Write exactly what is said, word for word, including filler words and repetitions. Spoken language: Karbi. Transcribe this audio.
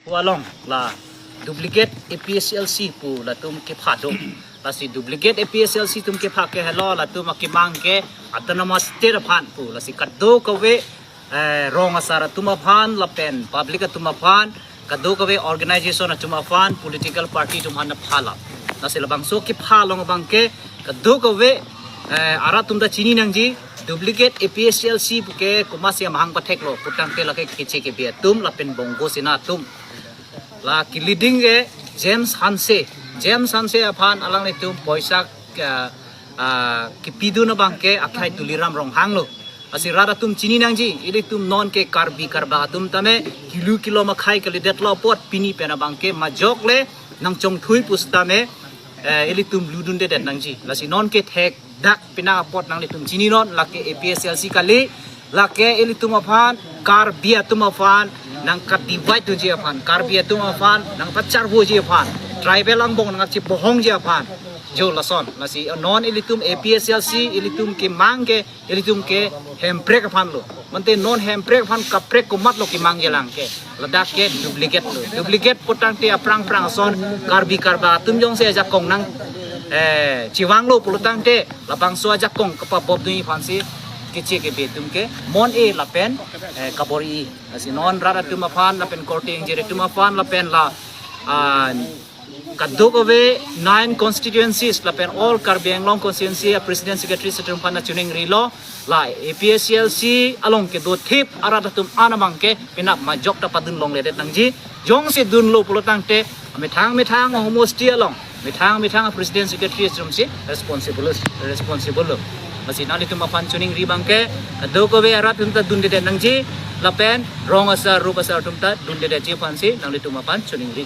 Along la duplicate A P H L C pu latum kepha do. Lasi duplicate A P H L C atum kepha ke helo, latum akemang ke autonomous state aphan pu. Lasi kadokave, eh, rong asar atum aphan lapen public atum aphan, kadokave organization atum aphan, political party atum aphan phalap. Lasi labangso kepha along abang ke kadokave, eh, arat atum ta chini nangji, duplicate A P H L C pu ke komatsi amahang patheklo putangte lake Keche Kebe atum lapen Bongo Sena atum. La ke-leading ke James Hanse. James Hanse aphan alanglitum poisa, ah, ah, kepidun abang ke akhai Tuliram Ronghang lo. Lasi rat atum chini nangji, ilitum non ke Karbi Karbak atum tame kilu kilom akhai kalidetlo apot pini pen abang ke majok le nangchongthui pusitame, eh, ilitum ludundedet nangji. Lasi non ke thekdak penang apot nanglitum chininon, lake A P H L C kali, lake ilitum aphan, Karbi atum aphan nangka-divide doji aphan, Karbi atum aphan nangpacharvoji aphan, tribal angbong nangkachipohongji aphan. Jo lason, lasi non ilitum A P H L C, ilitum kemang ke, ilitum ke hemprek aphan lo. Mante non hemprek aphan kaprek komatlo kemangjelang ke. Ladak ke duplicate lo. Duplicate putangte aphrang phrang ason Karbi Karbak atum jongsi ajakong nang, eh, chevanglo pulotangte labangso ajakong kapabobdunji aphansi Keche Kebe atum ke mon-e lapen, eh, kabor-i. Lasi non rat atum aphan lapen korte ingjir atum aphan lapen la, ah, kadokave nine constituencies lapen all Karbi Anglong constituency a-president secretary atum aphan nangchiningrilo, la A P H L C along kedothip arat atum an abang ke penap majok ta padun longledet nangji. Jongsi dunlo pulotangte methang methang homosti along, methang methang president secretary atumsi responsible, responsible lo. Lasi nanglitum aphan chiningri abang ke kadokave arat atum ta dundedet nangji lapen rong asar rup asar atum ta dundedetji aphansi nanglitum aphan chiningri.